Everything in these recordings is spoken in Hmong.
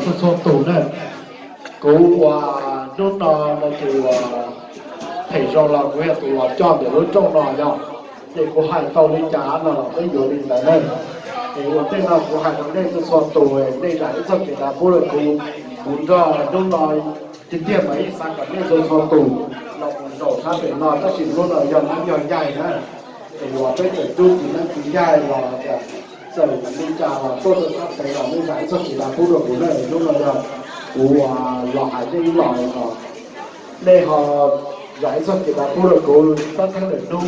Txhua txhua tus na, kuv uas hnub no no ces uas phem zoo los kuv yog tus los coj ntawm lub rooj no yog, ces kuv hais tau li cas no los peb yuav li ntawd na. Es ua ntej no kuv hais rau nej txhua txhua tus, nej zam ib txoj kev dav pub rau kuv, kuv nrog hnub no tiag tiag mas ib xav kom nej txhua txhua tus los mus zaum sab pem no, tab sis hnub no yog hnub yog yaig na, es uas peb txawm rub txiv neeb txiv yaig los tias txawm li cas los tuaj rau sab pem los nej zam ib txoj kev dav pub rau kuv na. Hnub no yog kuv los hais nej ib los no, nej ho zam ib txoj kev dav pub rau kuv sab theeb lwm hnub.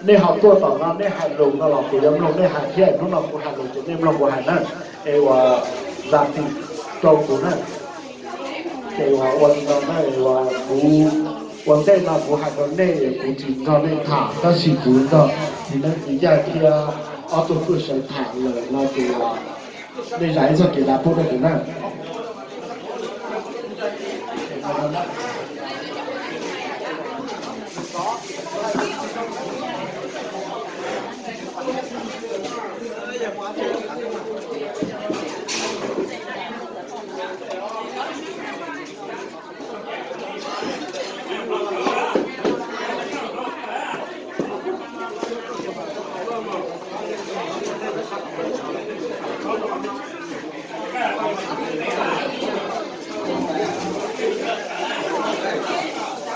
Nej ho tuaj tom no nej hais lus no los kuv yuav mloog nej hais thiab, hnub no kuv hais lus ces nej mloog kuv hais na. Es uas zam txim rau kuv na. Ces uas ua li no na, uas kuv ua ntej no kuv hais rau nej, kuv tsis nrog nej tham, tab sis kuv nrog txiv neeb txiv yaig thiab ob tug tub sawv tham lawm no ces uas nej zam ib txoj kev dav pub rau kuv na.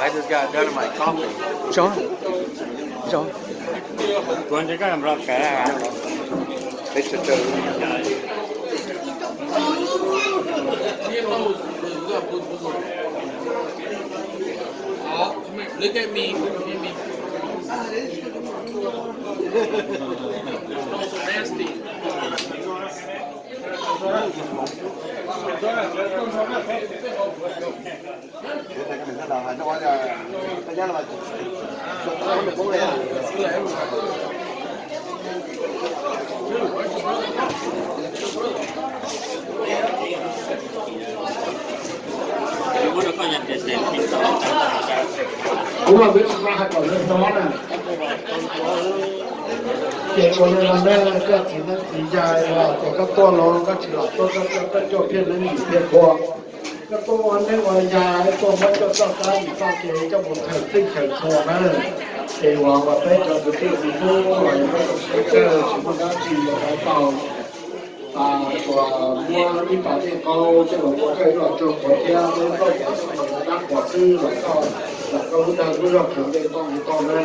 I just got done my coffee. John, John. Tuav ntsis koj nrog kav. Look at me. Look at me. Smells so nasty. Kuv mas kuv tsis tau hais kom lawv hnov na. Ces ua li no na, koj txiv neeb txiv yaig los ces koj tuaj los koj tsis lam tuaj, koj tuaj koj coj phiaj neeb yim phiaj kua, koj tuaj ua neeb ua yaig tuaj muab coj txoj kab yim txoj kev coj mus thawm txij thawm txhua na. Ces uas uas peb cov kwv tij txiv tub los yog peb tug sawv daws tsis muaj dab tsi los tau. Tsuas muab ib pas dej qaub coj los ua koj ib los tsaug quav thiab muab koj cov xub dab quav xwb los koj, los koj lub dag lub zog khwv npe toj npe toj na.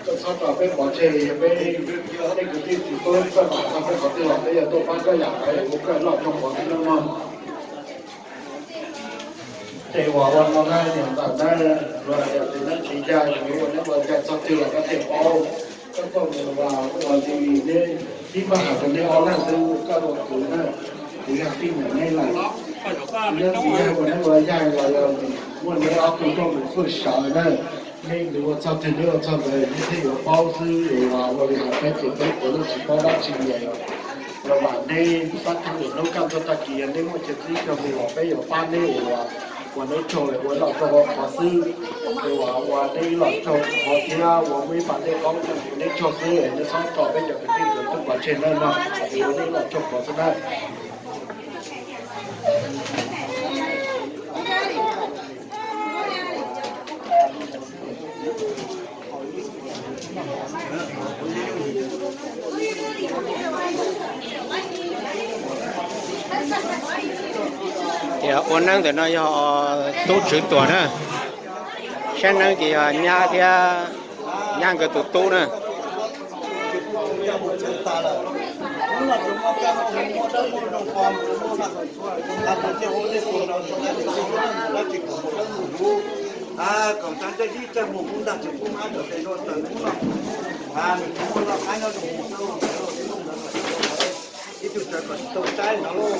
Koj txhob tso peb pov tseg, yog peb tej kwv tij txiv tub koj pam txog peb qhov twg los peb yuav tuaj pab koj yam ntawd, ua koj ib los tsaug quav xwb nawb mog. Ces uas ua no na, niam ntxawm na, luag hais tias txiv neeb txiv yaig, yog ua neeb ua yaig txog twg los koj thiaj paub. Koj tuaj mus uas ua li neb ib pab hais rau neb ob leeg xwb, koj ua kuv na, kuv yog tij nyiam neb lawm. Neb txiv yog ua neeb ua yaig los yog muaj neb ob tug tuaj mus fwj sawv na, neb ua txog twg neb ua txog ntawd neb thiaj yuav paub xwb. Es uas ua li hais peb ces peb puav leej tsis paub dab tsi li. Los vam neb sab theej lwm hnub kaj ntug tag kis yog neb muaj chaw txib coj mus los peb yuav pab neb es uas ua neb tsaug es ua ib los tsaug quav xwb. Es uas ua neb ib los tsaug quav thiab ua muaj ib pas dej qaub coj mus ua neb tsaug xwb es neb txhob tso peb cov kwv tij txiv tub pov tseg nawb mog, es ua neb ib los tsaug quav xwb nawb. Ua neeb ntawm no yog tub Tswv Tuam na, saib neeb ces yog nyab thiab nyab nkawd tus tub na. Ib tug tsawv kom tsis tau saib no lauj.